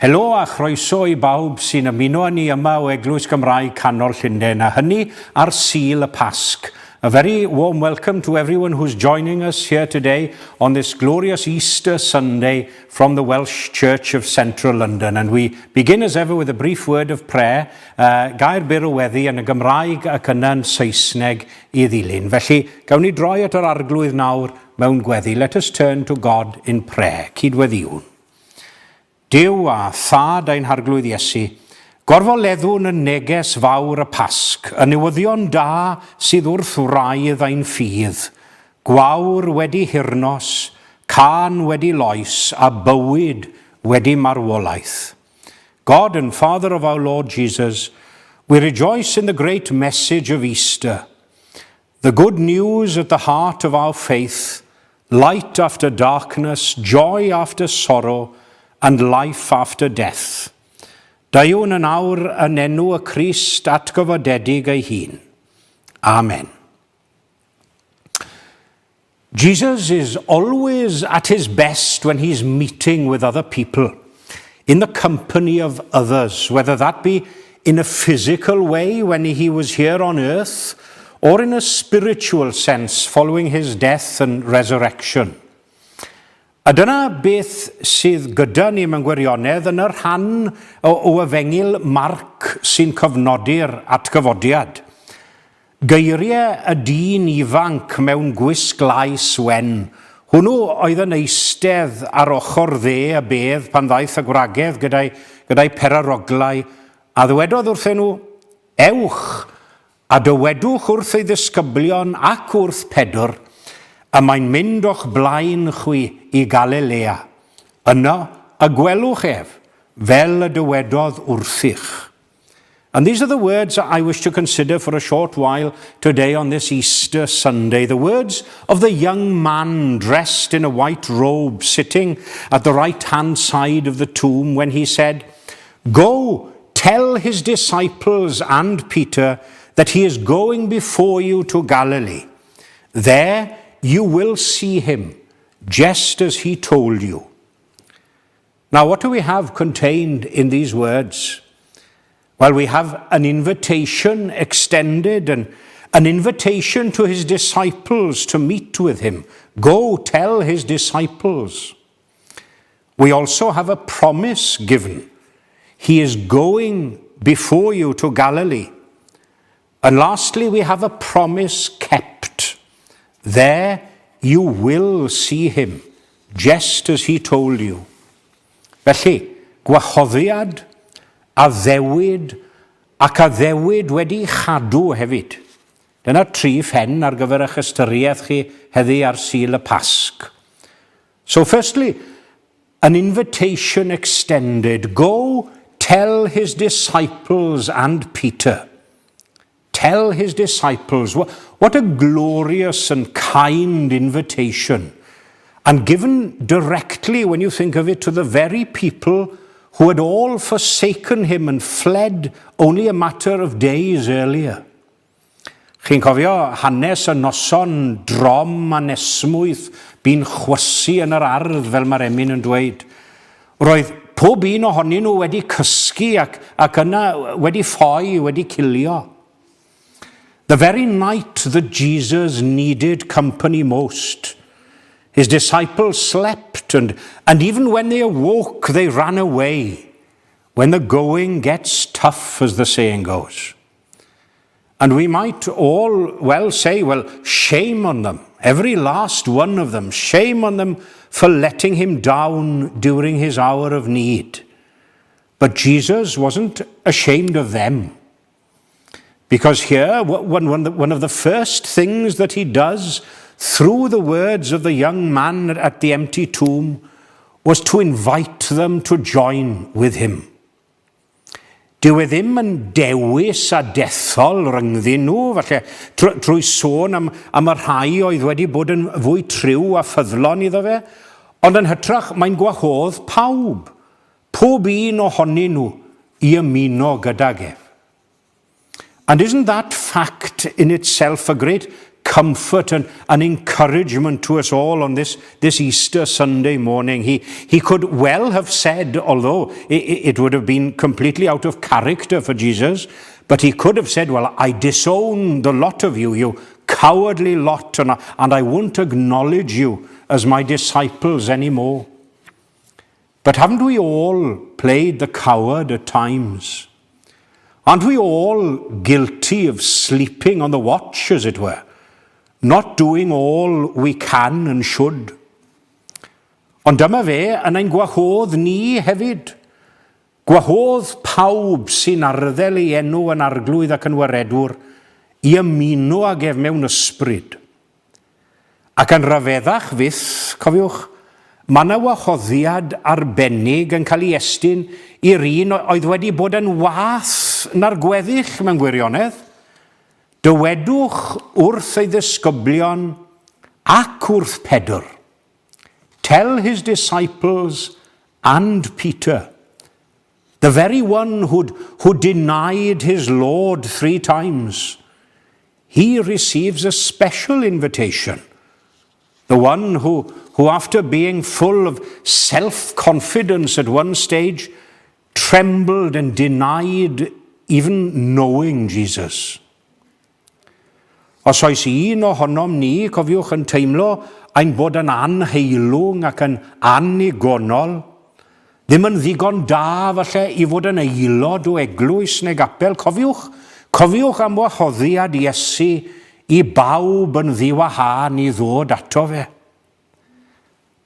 Helo a chroeso i bawb sy'n ymuno â ni yma o Eglwys Gymraeg Canol Llundain, a hynny ar Sul y Pasg. A very warm welcome to everyone who's joining us here today on this glorious Easter Sunday from the Welsh Church of Central London. And we begin as ever with a brief word of prayer, gair byr o weddi yn y Gymraeg ac yna yn Saesneg i ddilyn. Felly, gawn ni droi at yr Arglwydd nawr mewn gweddi. Let us turn to God in prayer. Cydweddïwn. Duw a Thad ein Harglwydd Iesu, gorfoleddwn yn neges fawr y Pasg, y newyddion da sydd wrth wraidd ein ffydd, gwawr wedi hirnos, cân wedi loes, a bywyd wedi marwolaeth. God and Father of our Lord Jesus, we rejoice in the great message of Easter, the good news at the heart of our faith, light after darkness, joy after sorrow, and life after death. Deuwn yn awr yn enw y Crist atgyfodedig ei hun. Amen. Jesus is always at his best when he's meeting with other people, in the company of others, whether that be in a physical way when he was here on earth, or in a spiritual sense following his death and resurrection. A dyna beth sydd gyda ni mewn gwirionedd yn y rhan o, o efengyl Marc sy'n cofnodi'r atgyfodiad. Geiriau y dyn ifanc mewn gwisg laes wen, hwnnw oedd yn eistedd ar ochr dde y bedd pan ddaeth y gwragedd gyda'i, gyda'i peraroglau, a ddywedodd wrthyn nhw, Ewch, a dywedwch wrth ei ddisgyblion ac wrth Pedr, y mae'n mynd o'ch blaen chwi i Galilea. Yno y gwelwch ef, fel y dywedodd wrthych. And these are the words I wish to consider for a short while today on this Easter Sunday. The words of the young man dressed in a white robe sitting at the right hand side of the tomb when he said, Go, tell his disciples and Peter that he is going before you to Galilee. There you will see him, just as he told you. Now, what do we have contained in these words? Well, we have an invitation extended and an invitation to his disciples to meet with him. Go tell his disciples. We also have a promise given. He is going before you to Galilee. And lastly, we have a promise kept. There you will see him, just as he told you. Felly, gwahoddiad, addewid ac addewid wedi chadw hefyd. Dyna tri phen ar gyfer eich ystyriaeth chi heddi ar Sul y Pasg. So firstly, an invitation extended. Go tell his disciples and Peter. Tell his disciples. What a glorious and kind invitation. And given directly, when you think of it, to the very people who had all forsaken him and fled only a matter of days earlier. Chi'n cofio hanes y noson drom anesmwyth bu'n chwysu yn yr ardd, fel mae'r emyn yn dweud. Roedd pob un ohonyn nhw wedi cysgu ac, ac yna wedi ffoi, wedi cilio. The very night that Jesus needed company most, his disciples slept, and even when they awoke, they ran away. When the going gets tough, as the saying goes. And we might all well say, well, shame on them, every last one of them, shame on them for letting him down during his hour of need. But Jesus wasn't ashamed of them. Because here, one of the first things that he does through the words of the young man at the empty tomb was to invite them to join with him. Dyw e ddim yn dewis a dethol rhyngddyn nhw, falle trwy sôn am, am y rhai oedd wedi bod yn fwy triw a ffyddlon iddo fe, ond yn hytrach mae'n gwahodd pawb, pob un ohonyn nhw i ymuno gydag ef. And isn't that fact in itself a great comfort and encouragement to us all on this Easter Sunday morning. He could well have said, although it would have been completely out of character for Jesus, but he could have said, "Well, I disown the lot of you, you cowardly lot, and I won't acknowledge you as my disciples anymore." But haven't we all played the coward at times? Aren't we all guilty of sleeping on the watch, as it were? Not doing all we can and should. Ond dyma fe yn ein gwahodd ni hefyd. Gwahodd pawb sy'n arddel ei enw yn Arglwydd ac yn Waredwr i ymuno ag ef mewn ysbryd. Ac yn rhyfeddach fyth, cofiwch, mae yna wahoddiad arbennig yn cael ei estyn i'r un oedd wedi bod yn wath na'r gweddill mewn gwirionedd. "Dywedwch wrth ei ddisgyblion ac wrth Pedr." Tell his disciples and Peter, the very one who denied his Lord three times, he receives a special invitation. The one who after being full of self confidence at one stage, trembled and denied even knowing Jesus. Os oes un ohonom ni, cofiwch, yn teimlo ein bod yn anheilwng ac yn annigonol, ddim yn ddigon da falle i fod yn aelod o eglwys neu gapel, cofiwch, cofiwch am wahoddiad Iesu i bawb yn ddiwahân i ddod ato fe.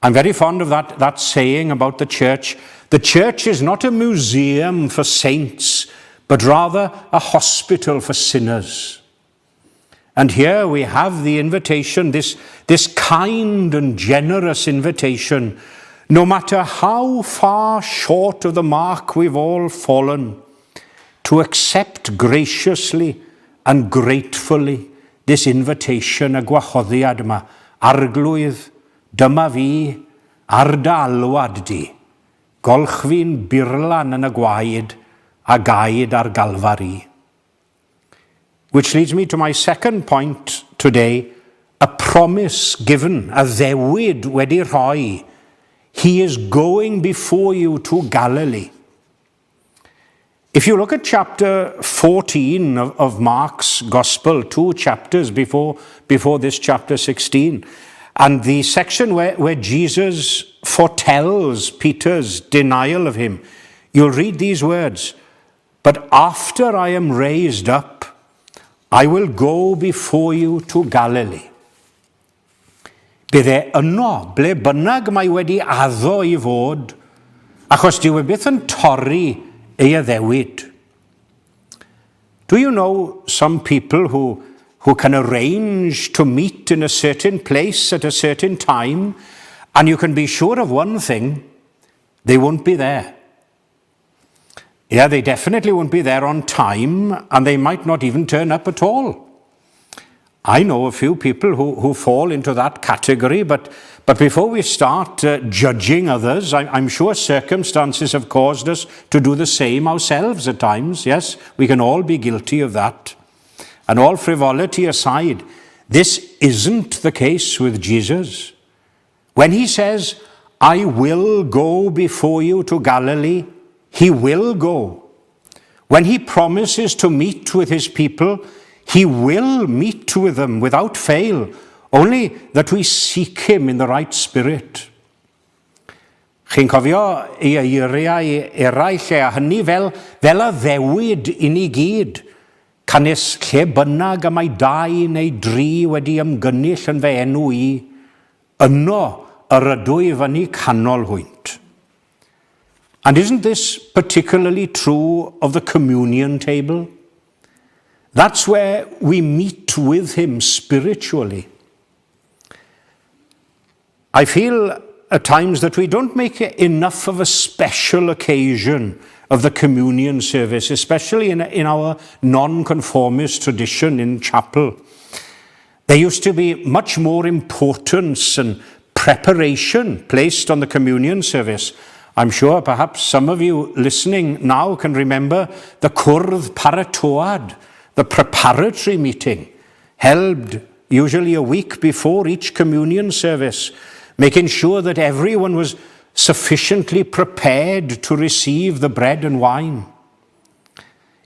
I'm very fond of that saying about the church. The church is not a museum for saints, but rather a hospital for sinners. And here we have the invitation, this kind and generous invitation, no matter how far short of the mark we've all fallen, to accept graciously and gratefully this invitation, y gwahoddiad yma. "Arglwydd, dyma fi ar dy alwad di. Golch fi'n burlan yn y gwaed a gaed ar Galfari." Which leads me to my second point today, a promise given, addewid wedi rhoi. He is going before you to Galilee. If you look at chapter 14 of Mark's Gospel, two chapters before this chapter 16, and the section where Jesus foretells Peter's denial of him, you'll read these words: "But after I am raised up, I will go before you to Galilee." Bydd e yno, ble bynnag mae wedi addo i fod, achos dyw e byth yn torri ei addewid. Do you know some people who can arrange to meet in a certain place at a certain time, and you can be sure of one thing, they won't be there? Yeah, they definitely won't be there on time, and they might not even turn up at all. I know a few people who fall into that category, but before we start judging others, I'm sure circumstances have caused us to do the same ourselves at times. Yes, we can all be guilty of that. And all frivolity aside, this isn't the case with Jesus. When he says, "I will go before you to Galilee," he will go. When he promises to meet with his people, he will meet with them without fail, only that we seek him in the right spirit. Chi'n cofio ei eiriau eraill e, a hynny fel addewid i ni gyd. "Canys lle bynnag y mae dau neu dri wedi ymgynnull yn fy enw i, yno yr ydwyf yn eu canol hwynt." And isn't this particularly true of the communion table? That's where we meet with him spiritually. I feel at times that we don't make enough of a special occasion of the communion service, especially in our non-conformist tradition in chapel. There used to be much more importance and preparation placed on the communion service. I'm sure perhaps some of you listening now can remember the Cwrdd Paratoad, the preparatory meeting held usually a week before each communion service, making sure that everyone was sufficiently prepared to receive the bread and wine.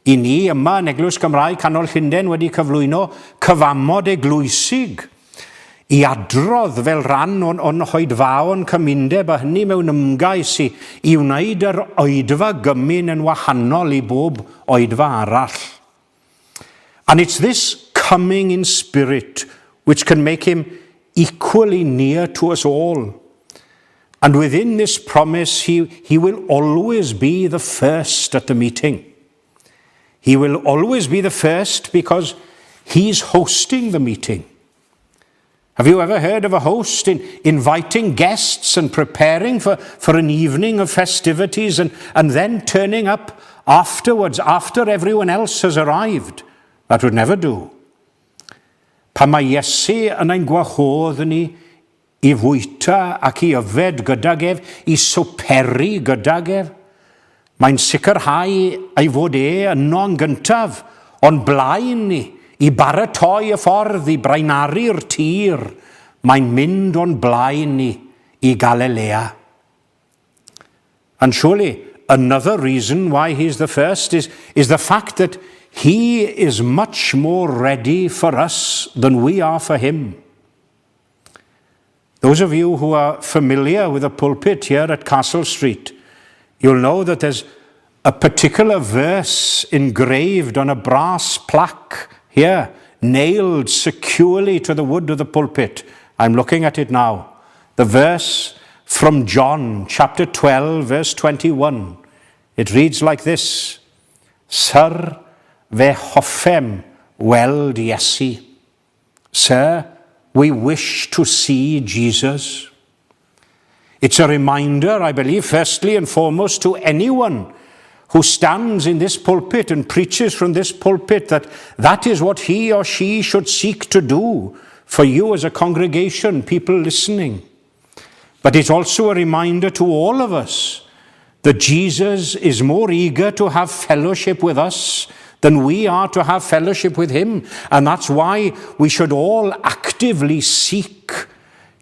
I ni yma yn Eglwys Gymraeg Canol Llundain wedi cyflwyno cyfamod eglwysig i adrodd fel rhan o'n, on hoedfaon cymundeb a hynny mewn ymgais i, i wneud yr oedfa gymun yn wahanol i bob oedfa arall. And it's this coming in spirit which can make him equally near to us all. And within this promise, he, he will always be the first at the meeting. He will always be the first because he's hosting the meeting. Have you ever heard of a host in inviting guests and preparing for, for an evening of festivities and, and then turning up afterwards, after everyone else has arrived? That would never do. Pan mae Iesu yn ein gwahodd ni i fwyta ac i yfed gydag ef, i swperi gydag ef, mae'n sicrhau ei fod e yno'n gyntaf, o'n blaen ni, i baratoi y ffordd, i braenaru'r tir, mae'n mynd o'n blaen ni i Galilea. And surely another reason why he's the first is, is the fact that he is much more ready for us than we are for him. Those of you who are familiar with the pulpit here at Castle Street, you'll know that there's a particular verse engraved on a brass plaque here, nailed securely to the wood of the pulpit. I'm looking at it now. The verse from John chapter 12, verse 21. It reads like this Syr, fe hoffem weld Iesu. Sir, we wish to see Jesus. It's a reminder, I believe, firstly and foremost, to anyone who stands in this pulpit and preaches from this pulpit that that is what he or she should seek to do for you as a congregation, people listening. But it's also a reminder to all of us that Jesus is more eager to have fellowship with us than we are to have fellowship with him. And that's why we should all actively seek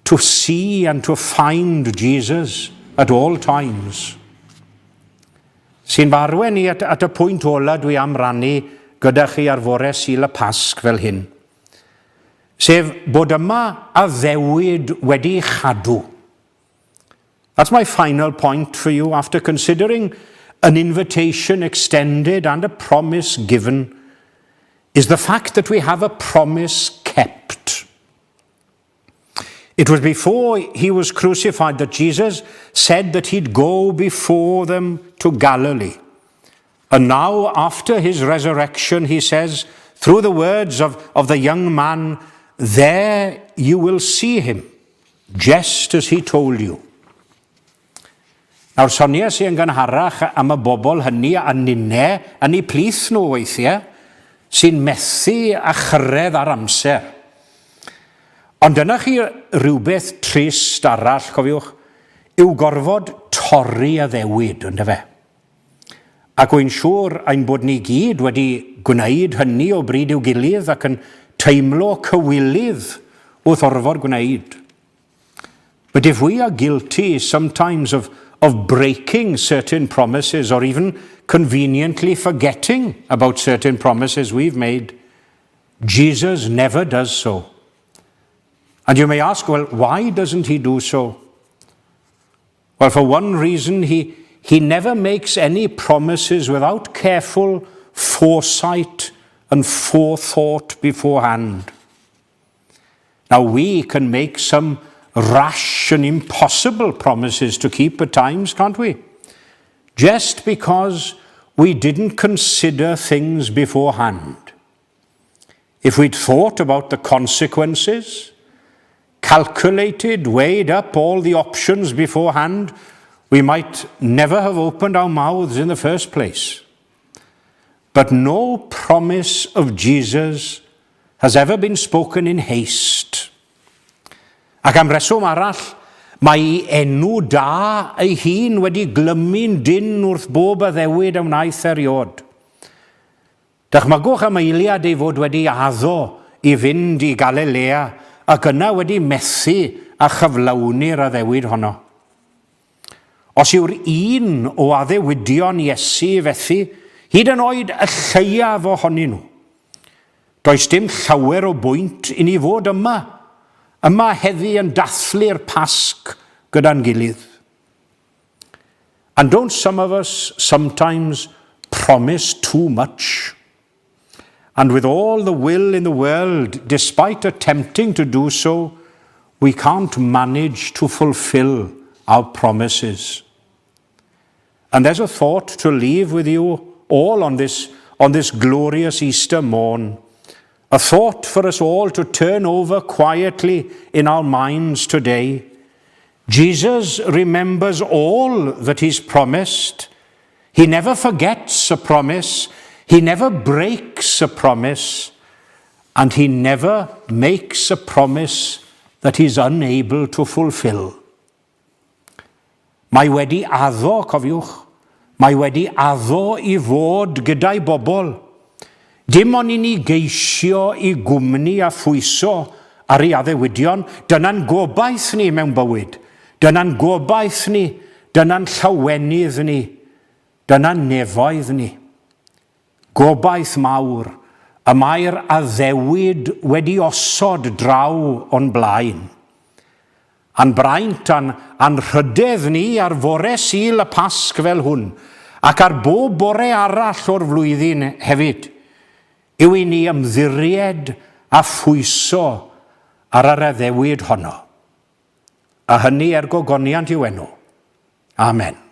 to see and to find Jesus at all times. Sy'n fy arwain i at, at y pwynt ola dwi am rannu gyda chi ar fore Sul y Pasg fel hyn. Sef bod yma addewid wedi chadw. That's my final point for you after considering an invitation extended and a promise given is the fact that we have a promise kept. It was before he was crucified that Jesus said that he'd go before them to Galilee. And now, after his resurrection, he says, through the words of, of the young man, There you will see him, just as he told you. Nawr, soniais i yn gynharach am y bobl hynny a ninne yn eu plith nhw weithiau, sy'n methu a chyrraedd ar amser. Ond dyna chi rhywbeth trist arall, cofiwch, yw gorfod torri addewid, yndyfe? Ac wy'n siŵr ein bod ni gyd wedi gwneud hynny o bryd i'w gilydd ac yn teimlo cywilydd wrth orfod gwneud. But if we are guilty sometimes of, of breaking certain promises or even conveniently forgetting about certain promises we've made, Jesus never does so. And you may ask, well, why doesn't he do so? Well, for one reason, he, he never makes any promises without careful foresight and forethought beforehand. Now, we can make some rash and impossible promises to keep at times, can't we? Just because we didn't consider things beforehand. If we'd thought about the consequences, calculated, weighed up all the options beforehand, we might never have opened our mouths in the first place. But no promise of Jesus has ever been spoken in haste. Ac am reswm arall, mae enw da ei hun wedi glymu'n dynn wrth bob addewid a wnaeth erioed. Dychmygwch am eiliad ei fod wedi addo i fynd i Galilea ac yna wedi methu a chyflawni'r addewid honno. Os yw'r un o addewidion Iesu fethu, hyd yn oed y lleiaf ohonyn nhw, does dim llawer o bwynt i ni fod yma, yma heddi yn dathlu'r Pasg gyda'n gilydd. And don't some of us sometimes promise too much? And with all the will in the world, despite attempting to do so, we can't manage to fulfill our promises. And there's a thought to leave with you all on this, on this glorious Easter morn. A thought for us all to turn over quietly in our minds today. Jesus remembers all that he's promised. He never forgets a promise. He never breaks a promise. And he never makes a promise that he's unable to fulfill. Mae wedi addo, cofiwch, mae wedi addo i fod gyda'i bobl. Dim ond i ni geisio i gwmni a phwyso ar ei addewidion, dyna'n gobaith ni mewn bywyd. Dyna'n gobaith ni, dyna'n llawenydd ni, dyna'n nefoedd ni. Gobaith mawr y mae'r addewid wedi osod draw o'n blaen. A'n braint a'n anrhydedd ni ar fore Sul y Pasg fel hwn, ac ar bob bore arall o'r flwyddyn hefyd, yw i ni ymddiried a phwyso ar yr addewid honno. A hynny er gogoniant i'w enw. Amen.